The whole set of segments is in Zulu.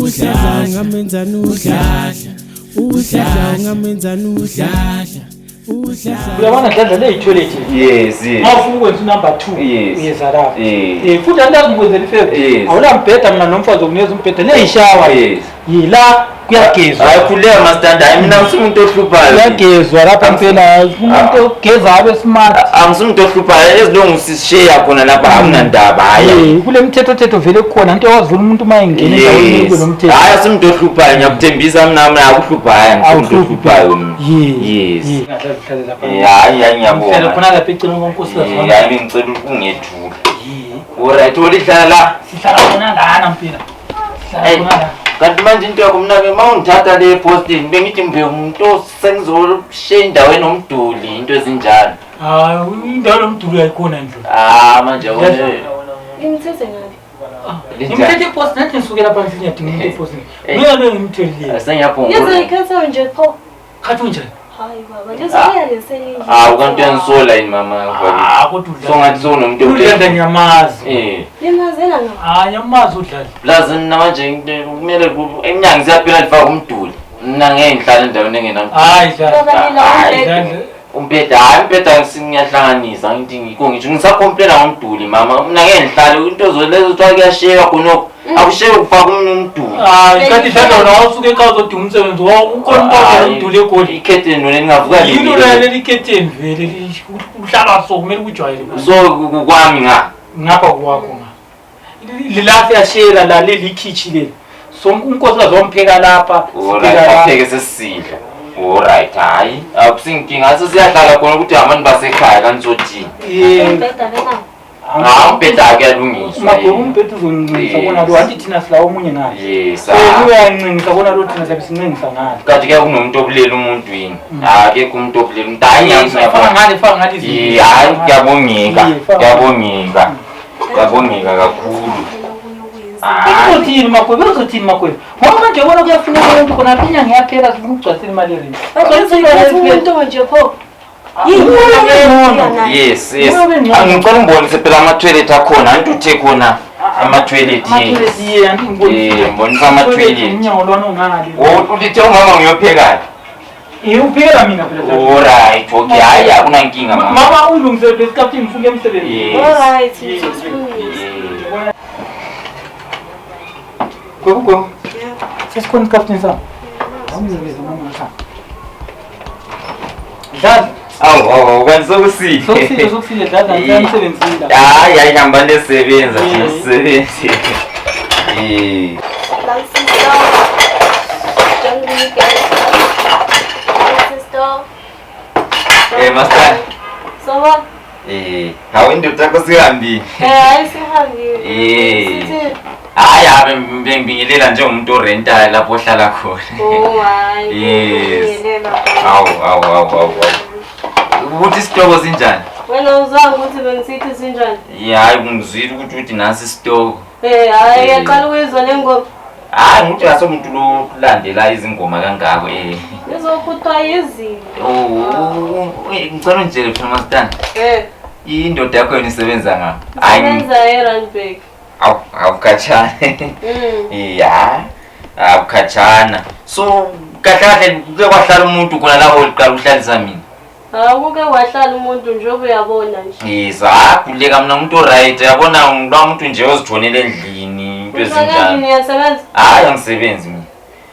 Udladla ungamenzani udladla. Udladla ungamenzani udladla. Udladla. Uyabona Dladla le yi-toilet. Yes. Uma ufuna ukwenza unumber 2 Yes. uyeza lapha. Yes. Futhi andazi ngikwenzela ifavor. Yes. Awula mbheda mina nomfazi okunikeza umbheda. Le yishawa. Yes. Yila kuyagezwa. Hayi khuleka mastanda, hayi mina ngisumuntu ohluphayo. Kuyagezwa lapha mpela. Umuntu ogeza abe smart. Angisumuntu ohluphayo, ezilongu sisheya khona lapha akunandaba hayi. Kule mthetho thetho vele kukhona into owazula umuntu uma engena endaweni Yes. kube nomthetho. Hayi asimuntu ohluphayo, ngiyakuthembisa mina akuhluphayo, angisumuntu ohluphayo mina. Yes. Yes. Ngadla zihlale lapha. Hayi hayi Ngihlale ngiyabonga. khona lapha eceleni konkosikazi wami. Hayi bengicela ukungethula. Yeah. Alright, olihlala la. Sihlala khona lana mpela. Sihlala Hey. khona la. Kanti manje into yakho mina ke uma ungithatha le postini bengithi mbe umuntu sengizoshiya indawo enomduli into ezinjalo. Hayi, indawo lomduli ayikhona ndlu. Ah manje yabona. Ngimthethe ngaphi? Ngimthethe ipost nathi ngisukela phansi ngiyadinga umuntu epostini. Eh. Mina lo ngimthelile. Ngizwe Sengiyaphongula. ikhetha nje pho. Khathi unjani? Hayi baba, ngizobuya leselinye. Ah ukanti uyangisola yini mama? Ah, kodwa udlala. So ngathi sowunomuntu Udlala ngiyamazi. Eh. Limazela ngaphi? Ah, ngiyamazi udlala. Plus mina manje kumele emnyango siyaphela lifaka umduli. Mina ngeke ngihlale endaweni engenamduli. Hayi dlala. Baba nila Hayi. umbhede. Dlala. Umbheda hayi umbheda ngiyahlanganisa ngithi ngikho ngisho ngisacomplaina ngomduli mama. Mina ngeke ngihlale into lezo kuthiwa kuyasheywa khonokho. Akusheywe kufaka umduli. Hayi, kanti dlala wona wasuka ekhaya uzodinga umsebenzi. Ukhona umuntu owavela umduli eGoli. Ikhetheni lona lingavuka Yini nini? leli khetheni vele uhlala so kumele ukujwayele. So kukwami nga. Ngapha kwakho nga. Lila siyashela la leli khitshi leli. So unkosikazi wampheka lapha, Alright, sipheka la. apheke sesidla. Alright, hayi. Akusinkinga sesiyahlala khona ukuthi abantu basekhaya kanti sothini. Eh, Umbheda bena. Hayi umbheda kuyalungiswa. Magwebu umbheda uzoncingisa kona lo anti thina silawo omunye ngale. Yes. Eh uyancingisa kona lo thina siyabe sincingisa ngale. Kanti ke kunomuntu obulela umuntu yini? Akekho umuntu obulela umuntu. Hayi Faka ngiyabonga. ngale, faka ngale izinto. Hayi kuyabongeka. Yeah, faka. Kuyabongeka. Kuyabongeka kakhulu. Uzothini Magwebu, uzothini Magwebu? Ngoba manje ubona kuyafuneka umuntu khona lapha inyanga iyaphela sifuna ukugcwalisela imali yerent. Ngizwe ikhetha umuntu nje pho. Yini Ngcono. Yes, yes. Kuyobe ngcono. Angicela ungibonise phela ama-toilet akhona. Anti uthe khona ama-toilet. Ama-toilet, yeah, anti ngibonise. Eh, ngibonisa ama-toilet. Umnyango lwana ongale. Oh, uthe umama ngiyophekani? Eh, uphekela mina phela. Dlala. Alright, okay. Hayi akunankinga mama. Mama ulungisele lesikhathi ngifuna emsebenzini. Yes. Alright, Yes. ngizokulungisa. Yeah. Gwebu gwebu. Sesikhona isikhathi sami. Awubize mama ngapha. Dlala. Awu, awu, awu, kanti sokusile. Sokusile sokusile dlala ngicela emsebenzini la. Hayi, hayi hamba lesebenza, Yeah. sisebenze. Eh. La sister. Jungle guys. Sister. Eh, master. Soba. Eh, hawu indoda yakho sihambile. Eh, hayi sihambile. Eh. Sithi Hayi, habe bengibingelela njengomuntu orentayo lapho ohlala khona. oh hayi. Yes. Ngibingelela. Awu, awu, awu, awu, awu. Ukuthi isitoko sinjani? Wena uzange ukuthi bengisithi sinjani? Yeah, hayi ngizwile ukuthi uthi nasi isitoko. Eh, hayi Eh. ngiyaqala ukuyizwa le ngoma. Hayi ngithi asomuntu lo landela izingoma kangako eh. Ngizokhuthwa yizinto. Oh, ngicela ungitshele phela masitana. Eh, Indoda yakho yona isebenza ngaphi? Hayi, ngisebenza eRandburg. awu awukhatshana. Ya, awukhatshana. So kahle kahle kuke kwahlala umuntu khona lapho uqala ukuhlalisa mina. Hawu kuke wahlala umuntu njengoba uyabona nje. Yes, hayi mina umuntu oright, uyabona ngilwa umuntu nje ozithonela endlini into Uhlala endlini ezinjalo. uyasebenza? Hayi angisebenzi mina.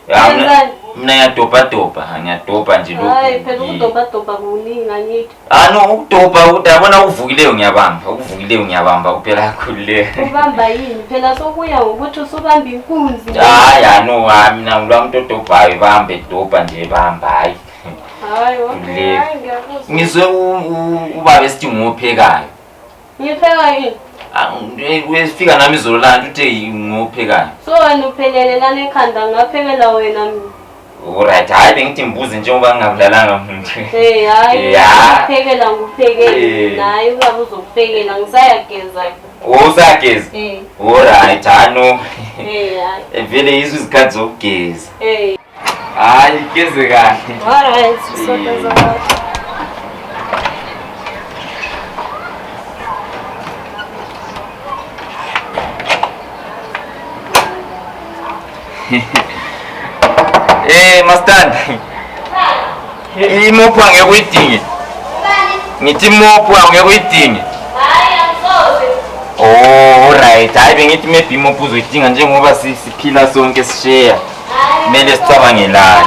Ya, mina Wenzani? mina ngiyadobhadobha, ngiyadobha nje lokhu. Hayi phela ukudobhadobha kuningi angithi. Ah no, ukudobha ukuthi yabona okuvukileyo ngiyabamba, okuvukileyo ngiyabamba kuphela kakhulu. Ubamba yini? Phela sokuya ngokuthi usubamba inkunzi. Hayi ah, no, hayi mina ngilwa umuntu odobhayo bambe dobha nje bamba hayi. Hayi okay, Le. hayi ngiyakuzwa. Ngizwe ubaba esithi nguwophekayo. Ngipheka yini? Ah, Uyefika nami izolo lana uthe nguwophekayo. So wena uphelele lana ekhanda ngaphekela wena mina. Alright, hayi bengithi ngibuze njengoba ngingabulalanga muntu. Eh hayi Ya. ukuphekela nguphekele. Eh. Naye ubaba uzokuphekela ngisayageza. Oh, usageza. Eh Alright, ah no. eh hayi. Vele yizo izikhathi zokugeza. Eh Hayi, geze kahle. alright sisogeza kahle. Mastandi. Imophu angeke uyidinge. Ngithi imophu angeke uyidinge. Hayi, angisoze. Oh, right. Hayi, bengithi maybe imophu uzoyidinga njengoba siphila sonke sishare. Kumele sicabangelane.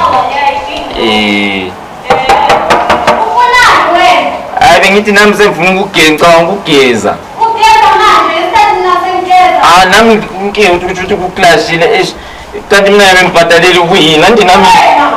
Ufunani wena? Hayi, bengithi nami sengifuna ukugeza, ngicabanga ukugeza. Ugeza manje, isikhathi nasengigeza. Ah, nami inkinga ukuthi ukuthi kuklashile. Eish, kanti mina bengibhadalele ukuyini? Kanti nami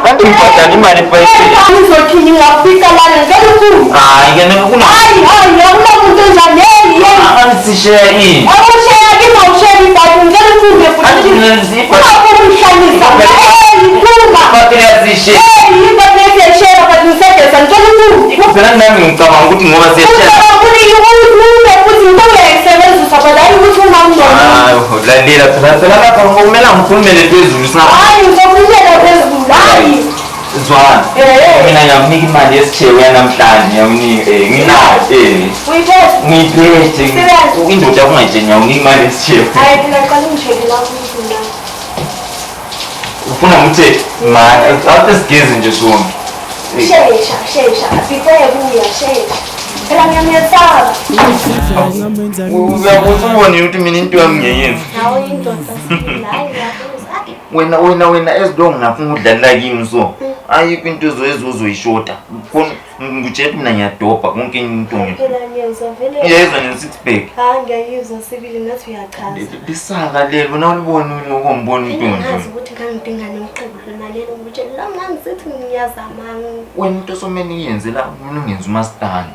kanti ngibhadala imali ebhayisikili. Uzothini ungafika lana ngicela uphuma. Hayi, ke kuna Hayi, hayi, akunamuntu onjani. Hey, hey. angisishare ini. Awushaya kimi, awushaya ibhadi, ngicela uphume Angithi futhi. mina Ungafuni ukuhlalisa. Hey, phuma. ibhadi sishe. Hey, ibhadi siyashare but ngisageza, ngicela uphume. Phela nami ngicabanga ukuthi ngoba siyashare. Ucabanga ukuthi uphume futhi ngicela uyayisebenzisa but hayi ukuthi ungamngcono. Hayi, lalela phela phela lapha kumele ngikhulumele phezulu singaba. Hayi, ngizokhulumela phezulu. Hayi. Zwana. Eh. Mina ngiyakunika imali yesitshebo yanamhlanje, ngiyakunika nginayo Uyiphethe? Ngiyiphethe. Serious? Indoda yakho ungayitsheli, ngiyakunika imali yesitshebo. Hayi, phela qala ungisheke lapho ukuthi la. Ufuna ngithe mani awuthi sigeze nje sonke. Shesha, shesha. Before ebuya, shesha. Phela ngiyamesaba. Uhlahla ungamenzani Uyabuza ubone ukuthi mina into yami ngiyayenza. Nawe indoda sibili, hayi ngiyabuza. Wena wena wena as long ngafuna ukudlalela kimi so ayikho into ezozoyishoda. Ngikutshela mina ngiyadobha konke into ngi. Phela ngiyezwa vele. Uyayizwa ne six pack. Hayi, ngiyayizwa sibili ngathi uyachaza. Lisaka lelo wena ulibona ngokumbona into nje. Ngazi ukuthi ngangidinga nomqebu lalela ngikutshela la ngangisithi ngiyazama. Wena into osomele uyenze la mina ungenza umastandi.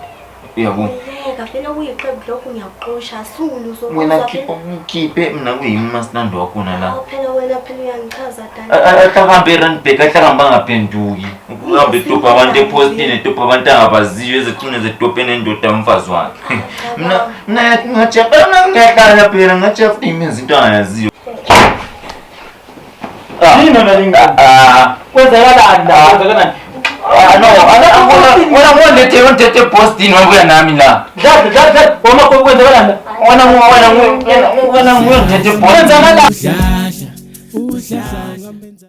Uyabo? Yeka vele kuyiqebu lokhu ngiyakuxosha sulu uzobuza Wena vele. khipha ngikhiphe mina kuyimi umastandi wakhona la. Hawu, phela wena phela uyangichaza dani. Ahlakambe eRandburg, ahlakambe angaphenduki. Uhambe edobha abantu epostini, edobha abantu angabaziyo, ezigcine zedobhe nendoda yomfazi wakhe. Mina mina ngajabula, mina ngiyahlala phela, ngajabula imenza into angayaziyo. Yini nona lengane? Ah, Kwenzakalani la? Kwenzakalani? ah, no, wena ngolethe ngithethe epostini wabuya nami la. Dladla, dladla, dladla. Wama kwenzakalani la? Wena wena wena wena ngithethe epostini. Kwenzakalani? Uhlahla, uhlahla ungamenzani.